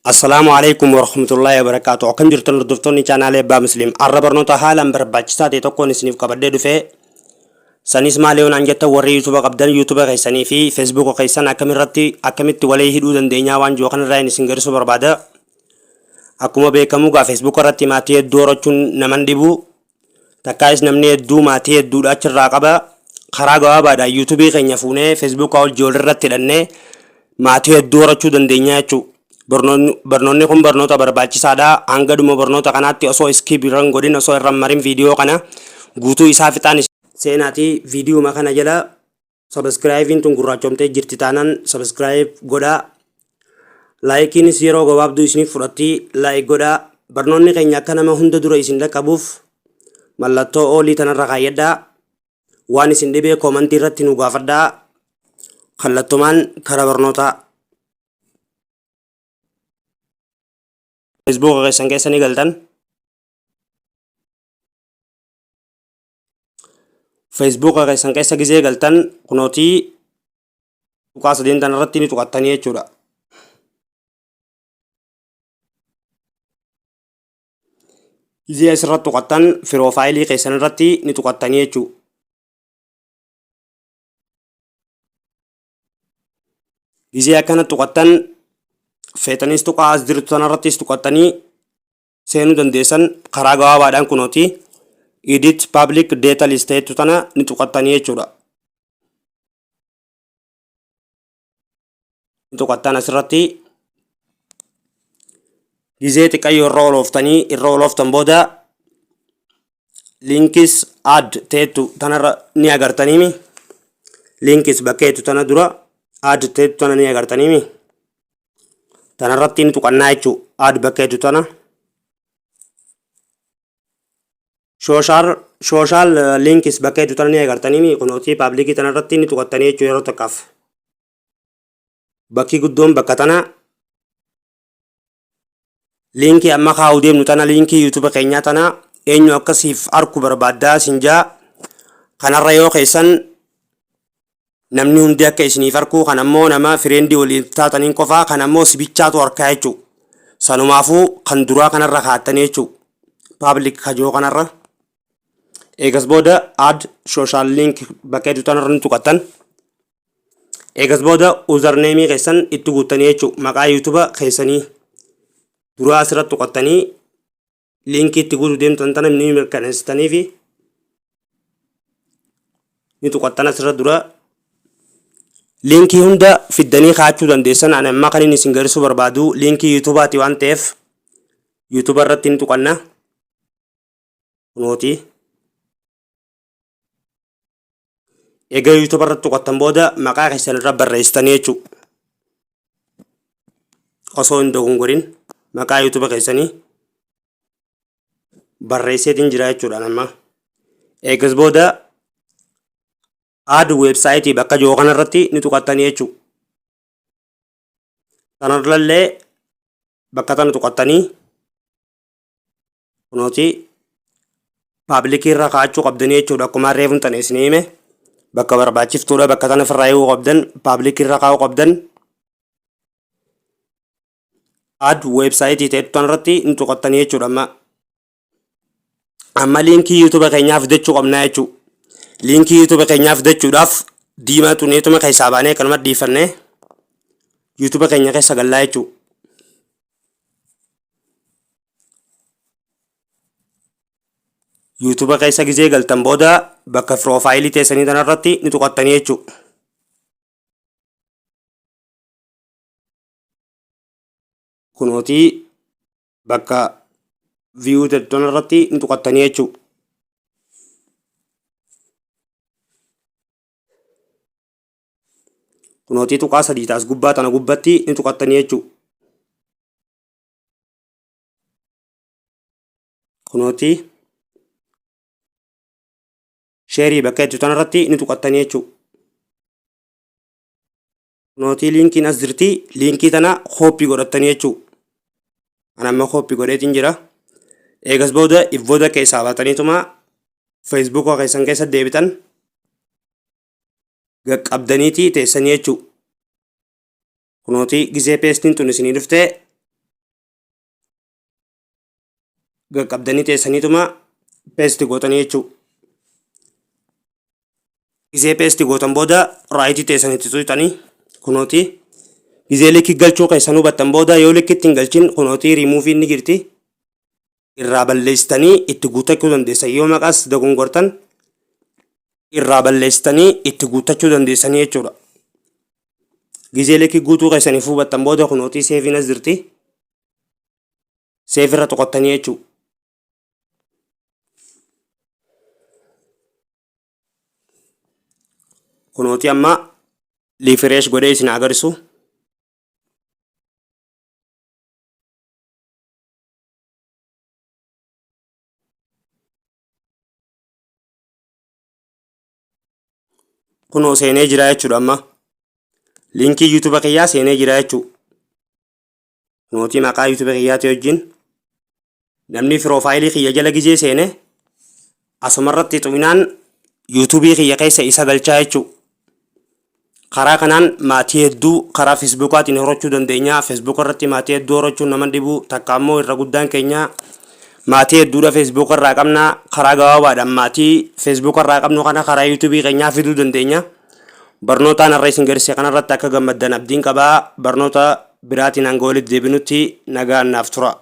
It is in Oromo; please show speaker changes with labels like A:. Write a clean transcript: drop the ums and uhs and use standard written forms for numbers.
A: Assalaamu Aleykum Warahmatullaahi Wabarakaatuh. Akkam jirtan hordoftoonni chaanaalee Abbaa Musliim. Arra barnoota haalaan barbaachisaa ta'e tokkoon isiniif qabadhee dhufe. Sanis maali yoo naan jettan warri YouTube qabdan YouTube keessanii fi Facebook keessan akkamirratti akkamitti walii hidhuu dandeenyaa waan jiru kanarraa isin garsiisuu barbaada. Akkuma beekamu gaa Facebook irratti maatii hedduu horachuun naman dhibu. Takkaayis namni hedduu maatii hedduudha achirraa qaba. Karaa gabaabaadhaan yuutuubii keenya fuunee feesbuukaa hojii walirratti hidhannee maatii hedduu horachuu dandeenya jechuudha. Barnoonni kun barnoota barbaachisaadha. Hanga dhuma barnoota kanaatti osoo iskiip irra hin godhin osoo irra hin marin viidiyoo kana guutuu isaa fixaan seenaatii viidiyuma kana jala Subscribe'n tun gurraachomtee jirti taanaan subscribe godhaa. Laayikiinis yeroo gabaabduu isiniif fudhatti like godhaa. Barnoonni keenya akka nama hunda dura isin dhaqqabuuf mallattoo oolii tanarra kaayyadhaa. Waan isin dhibee koomantii irratti nu gaafadhaa. Kallattumaan kara barnootaa. Facebook keessan keessa ni galtan. Feesbuuka keessan keessa gizee galtan kunootii tuqaa sadeen tana irratti ni tuqattanii jechuudha. Gizee asirratti tuqattan firoofaayilii keessan irratti ni tuqattanii jechuudha. Gizee akkana tuqattan feetanis tuqaa as jirtu tanarrattis tuqattanii seenuu dandeessan karaa gabaabaadhaan kunooti edit public data list jettu tana ni tuqattanii jechuudha. Ni tuqattan asirratti gizee xiqqayyoo irra olooftanii irra olooftan booda linkis add teettu tanarra ni agartaniimi linkis bakkeettu tana dura add teettu tana ni agartaniimi Tanarratti ni tuqannaa jechuu add bakka jettu tana. Social social links bakka jettu tana ni agartanii kunooti paablikii tanarratti ni tuqattanii jechuu yeroo takkaaf. Bakki guddoon bakka tana liinkii amma kaa'uu deemnu tana liinkii yuutuuba keenyaa tana eenyu akka siif arku barbaaddaa sin jaa kanarra yoo keessan Namni hundi akka isiniif arkuu kan ammoo nama fireendii waliin taataniin qofaa kan ammoo sibichaatu arkaa jechuu. Sanumaafuu kan duraa kanarra kaattanii jechuu. Public kajoo kanarra. Eegas booda add social link bakka jedhu tanarra ni tuqattan. Eegas booda username keessan itti guuttanii jechuu. Maqaa YouTube keessanii duraa asirratti tuqattanii liinkii itti guutuu deemtan tana ni mirkaneessitanii fi ni tuqattan asirra dura liinkii hunda fiddanii kaa'achuu dandeessan. Ani amma kan inni isin garsiisuu barbaadu liinkii yuutuubaati waan ta'eef yuutuuba irratti ni tuqanna kunooti. Egaa yuutuuba irratti tuqattan booda maqaa keessan irra barreessitanii jechuudha. Osoo hin dogongorin maqaa yuutuuba keessanii barreesseetiin jira jechuudha amma. Eegas booda add weebsaayitii bakka jiru kanarratti ni tuqattanii jechuudha. Kanarrallee bakka tana tuqattanii kunooti paablikii irra kaa'achuu qabdanii jechuudha. Akkuma reefuun tana isin hime bakka barbaachiftuudha bakka tana ofirraa eeguu qabdan paablikii irra kaa'uu qabdan. Add weebsaayitii ta'e tanarratti ni tuqattanii jechuudha amma. Amma liinkii yuutuuba keenyaa fidachuu qabnaa jechuudha. Liinkii yuutuuba keenyaa fidachuudhaaf diimaa xuneetuma keessaa baanee kanuma dhiifannee yuutuuba keenya keessa gallaa jechuudha. Yuutuuba keessa gizee galtan booda bakka piroofaayilii teessanii tanarratti ni tuqattanii jechuudha. Kunootii bakka view jedhu tanarratti ni tuqattanii jechuudha. Kunootii tuqaa sadii taas gubbaa tana gubbatti ni tuqattanii jechuudha. Kunooti sheerii bakka jettu tanarratti ni tuqattanii jechuudha. Kunooti liinkiin as jirti liinkii tana kooppii godhattanii jechuudha. Ani amma kooppii godheetiin jira. Eegas booda if booda keessaa baataniituma feesbuuka keessan keessa deebitan qaqqabdaniiti teessanii jechuudha. Kunooti gizee peestiin tun isinii dhuftee. Qaqqabdanii teessaniituma paste gootanii jechuudha. Gizee paste gootan booda right teessanitti tuqxanii kunooti. Gizee likki galchuu keessan hubattan booda, yoo likkitti hin galchin kunootii rimuuviin ni jirti. Irraa balleessitanii itti guuttachuu dandeessan. Yoo maqaas dogongortan irraa balleessitanii itti guuttachuu dandeessanii jechuudha. Gizee likki guutuu keessaniif hubattan booda kunootii save iin as jirti. Save irra tuqattanii jechuudha. Kunooti amma refresh godhee isin agarsiisu. Kunoo seenee jira jechuudha amma. Linkii YouTube kiyyaa seenee jira jechuudha. Kunooti maqaa YouTube kiyyaati wajjin. Namni profile kiyya jala gizee seene asumarratti xuminaan YouTube kiyya keessa isa galchaa jechuudha. Karaa kanaan maatii hedduu karaa Facebookaatiin horachuu dandeenya. Facebook irratti maatii hedduu horachuun nama dhibu. Takka ammoo irra guddaan keenya maatii hedduudha Facebook irraa qabna. Karaa gabaabaadhaan maatii Facebook irraa qabnu kana karaa YouTube keenyaa fiduu dandeenya. Barnootaan har'a isin garsiise kanarratti akka gammaddan abdiin qabaa. Barnoota biraatiin hanga walitti deebinutti nagaan naaf tura.